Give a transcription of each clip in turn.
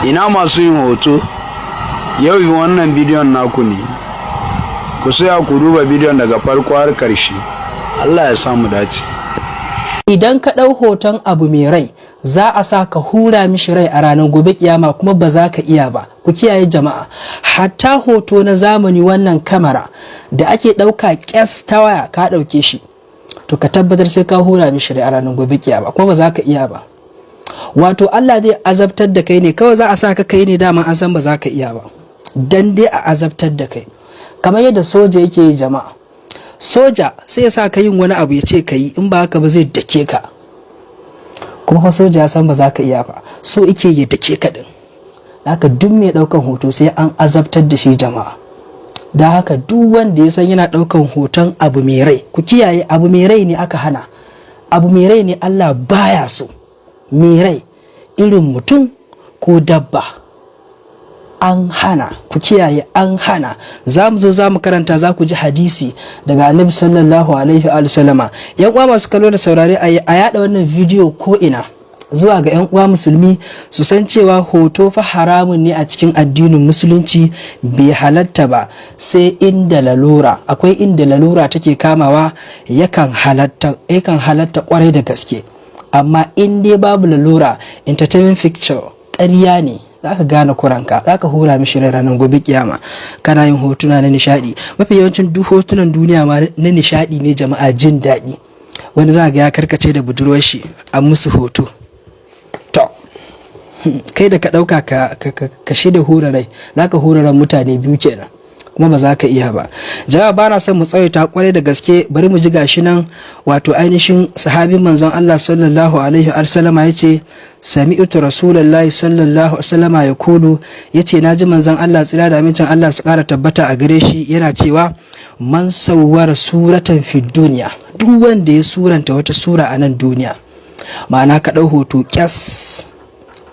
Ina masu yin hoto? Yau wannan bidiyon naku ne. Ku tsaya ku duba bidiyon daga farko har ƙarshe. Allah ya samu dace. Idan ka ɗau hoton abu mai rai, za a sa ka hura mishi rai a ranar gobe kiyama, kuma ba za ka iya ba. Ku kiyaye jama'a, hatta hoto na zamani, wannan kamera da ake ɗauka ƙyas ta waya, ka ɗauke shi, to ka tabbatar sai ka hura mishi rai a ranar gobe kiyama, kuma ba za ka iya ba. Wato Allah zai azabtar da kai ne kawai, za a sa ka kai ne, dama an san ba za ka iya ba, dan dai a azabtar da kai, kamar yadda soja yake yi jama'a. Soja sai ya sa ka yin wani abu, ya ce ka yi, in ba haka ba zai dake ka. Kuma fa soja ya san ba za ka iya ba, so ike ya dake ka din. Haka duk mai daukan hoto sai an azabtar da shi jama'a. Da haka duk wanda ya san yana daukan hoton abu mai rai, ku kiyaye, abu mai rai ne aka hana, abu mai rai ne Allah baya so. Mai rai irin mutum ko dabba an hana, ku kiyaye, an hana. Za mu zo za mu karanta, za ku ji hadisi daga Annabi sallallahu alaihi wa sallama. Yan uwa masu kallo da saurare, a yada wannan bidiyo ko ina zuwa ga yan uwa musulmi, su san cewa hoto fa haramun ne a cikin addinin Musulunci, bai halatta ba sai inda lalura. Akwai inda lalura take kamawa yakan halatta, yakan halatta kwarai da gaske. Amma in dai babu lalura, entertainment picture ƙarya ne, za ka gane kuranka, za ka hura mishi rai ranar gobe kiyama kana yin hotuna na nishadi. Mafi yawancin duk hotunan duniya ma na nishadi ne jama'a, jin daɗi. Wani za ga ya karkace da budurwar shi, an musu hoto. To kai da ka ɗauka ka shida hura rai, za ka hura ran mutane biyu kenan, kuma ba za ka iya ba. Jama'a, ba na son mu tsawaita kwarai da gaske, bari mu ji. Gashi nan, wato ainihin sahabin manzon Allah sallallahu alaihi wa sallama yace: "Sami'tu Rasulullahi sallallahu alaihi wasallama yaqulu", yace naji manzon Allah, tsira da amincin Allah su kara tabbata a gare shi, yana cewa: "Man sawwara suratan fi duniya", duk wanda ya suranta wata sura a nan duniya, ma'ana ka ɗau hoto kyas,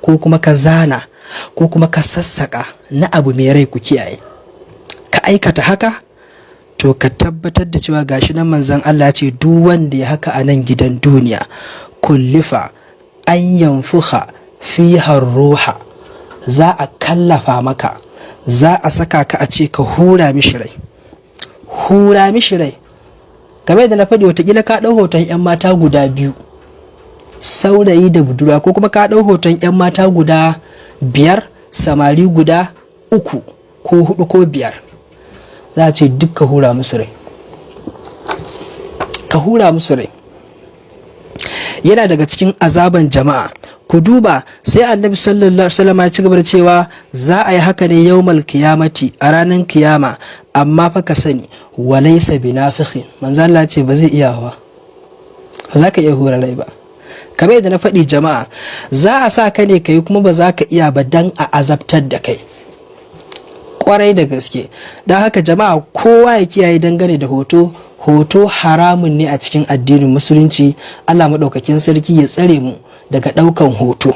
ko kuma ka zana, ko kuma ka sassaka na abu mai rai, ku kiyaye, ka aikata haka, to ka tabbatar da cewa gashi nan manzon Allah ce duk wanda ya haka a nan gidan duniya, "kullifa an yanfuha fiha ruha", za a kallafa maka, za a saka ka a ce ka hura mishi rai, hura mishi rai. Kamar da na faɗi, watakila ka ɗau hoton 'yan mata guda biyu, saurayi da budurwa, ko kuma ka ɗau hoton 'yan mata guda biyar, samari guda uku ko hudu ko biyar, za a ce duk ka hura musu rai, ka hura musu rai. Yana daga cikin azaban jama'a. Ku duba, sai Annabi sallallahu alaihi wasallam ya ci gaba da cewa za a yi haka ne yawmal kiyamati, a ranar kiyama. Amma fa ka sani, walaysa binafikhin, manzo Allah ce ba zai iya ba, ba za ka iya hura rai ba. Kamar yadda na faɗi jama'a, za a sa ka ne kai, kuma ba za ka iya ba, dan a azabtar da kai kwarai da gaske. Don haka jama'a, kowa ya kiyaye dangane da hoto. Hoto haramun ne a cikin addinin Musulunci. Allah maɗaukakin sarki ya tsare mu daga ɗaukan hoto.